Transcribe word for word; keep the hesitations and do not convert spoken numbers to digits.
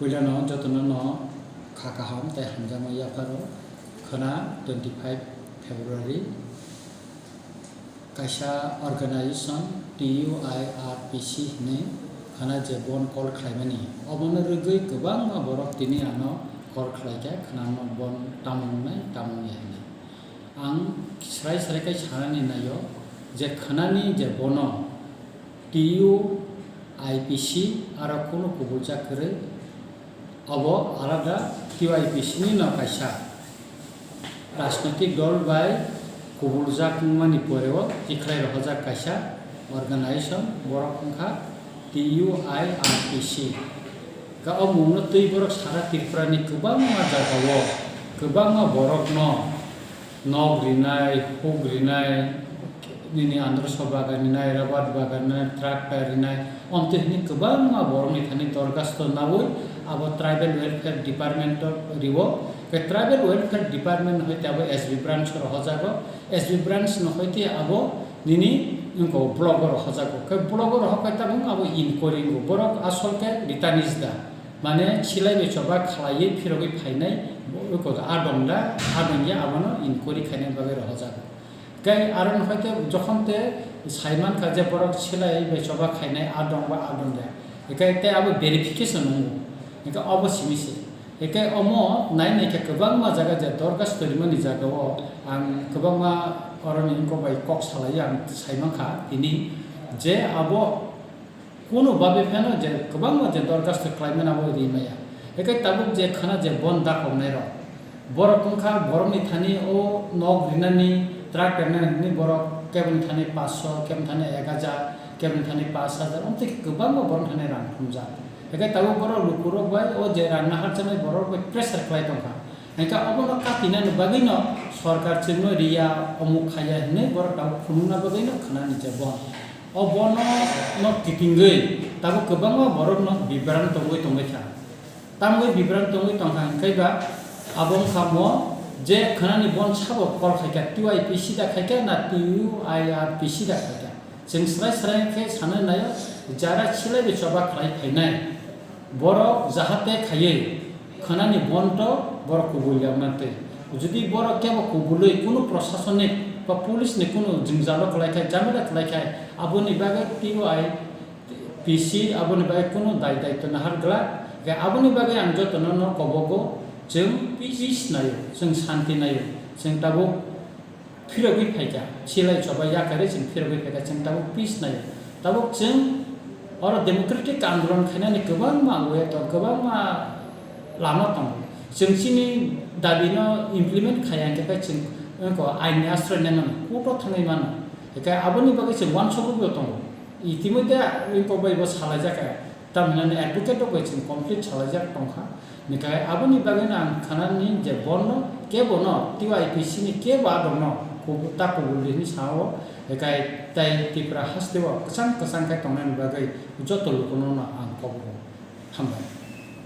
Puilano jotono no kha kaham tei hamjakma yapharo. Khwna twenty five February kaisa organization T U I R P C hinwi khwna je bon call khlaimani, obono rwgwi kwbangma borok tini ano call khlaikha, khwna no bon tamo wngnai, tamo wngya hinwi. Ang srai srai khe sanani naio je khwnani je bono T U I P C aro kunu kubuljak kwrwi, obo alada T U I P C ni no kaisa rajnoitik dol bai kubuljak wngmani poreo tikhlai rohorjak kaisa organization, borok wngkha T U I R P C. Ka o mungno twi borok sara Tripura ni kwbangma jagao kwbangma borokno nok rinai, huk rinai, nini androso bagan rinai, rabar bagan rinai, tractor rinai, omtwi hwnwi kwbangma borokni thani dorkhasto naui abo Tribal Welfare Department o riwo. Khe Tribal Welfare Department hoite abo S B branch o rohorjago, S B branch no hoite abo nini wngkha block o rohorjago. Khe block o rohor khe tabuk abo inquiry wngo, borok asol khe ritanis da. Mane silai bai choba khlaiwi phirogwi phainai, bo-, ko adong da, adong ya abono inquiry khainai bagwi rohorjago. Tei aro no hoite jokhon te saimankha je borok silai bai choba khainai adong ba adong ya. Ekai tei abo verification wngo. Ekai obo simi se. Ekai omo nai nai khe kwbangma jaga je dorkhasto rimani jagao ang kwbangma oroni wngkok bai kok salai ang saimankha tini je abo Kunu babe phano je kwbangma je dorkhasto khlaimani abo ri maya. Ekai tabuk je khwna je bon dakoknai rok. Borok wngkha borokni thani o nok rinani, truck rinani hinwi borok keboni thani paanch sho, keboni thani ek hajar, keboni thani paanch hajar, omtwi kwbangma borokni thani rang thumjak. Ekai tabuk borok lukurok bai o je rang naharjaknai borok bai pressure khlai tongkha. Hingkhe obono katinani bagwino sorkar chwngno riya, omuk khaiya hinwi borok tabuk phunukna bagwino khwnani je bon. O bono no kitingwi tabuk kwbangma borokno bibran tongwi tongwi kha. Tamwi bibran tongwi tongkha hingkhe ba abo wngkha mo je khwnani bon sabo call khaikha, T Y P C da khaikha na T U I R P C da khaikha. Chwng srai srai khe sanwi naio, jara silai bai choba khlai phainai. Borok jahate khaiwi khwnani bonto borok kubul ya wngna twi. Jodi borok kebo kubului kunu prosasonik ba police ni kunu jwngjalo kwlai khai, jamila kwlai khai, aboni bagwi T Y P C aboni bagwi kunu dai daitw nahar glak. Khe aboni bagwi ang jotono no kobogo, chwng peace naio, chwng santi naio, chwng tabuk phirogwi phaikha, silai choba yakarwi chwng phirogwi phaikha, chwng tabuk peace naio. Tabuk chwng oro democratic andolon khainani kwbangma way tong, kwbangma lama tongo. Chwng chini dabino implement khaiya hwnkhe khe chwng, wngkha, ain ni asroy nai mano, court o thangwi mano. Hwnkhe aboni bagwi chwng uansukgwi bo tongo. Itimodhye wngkha bai bo salaijak kha. Tamhinani advocate rok bai chwng complete salaijak tongkha. Hwnkhe aboni bagwino ang khanani je bono kebono T Y P C ni kebo adokno kubu-, ta kubul di hinwi sao, hwnkhe tei Tripura hasteo kwchang kwchang khe tongnani bagwi joto lukuno no ang kobgo. Hambai.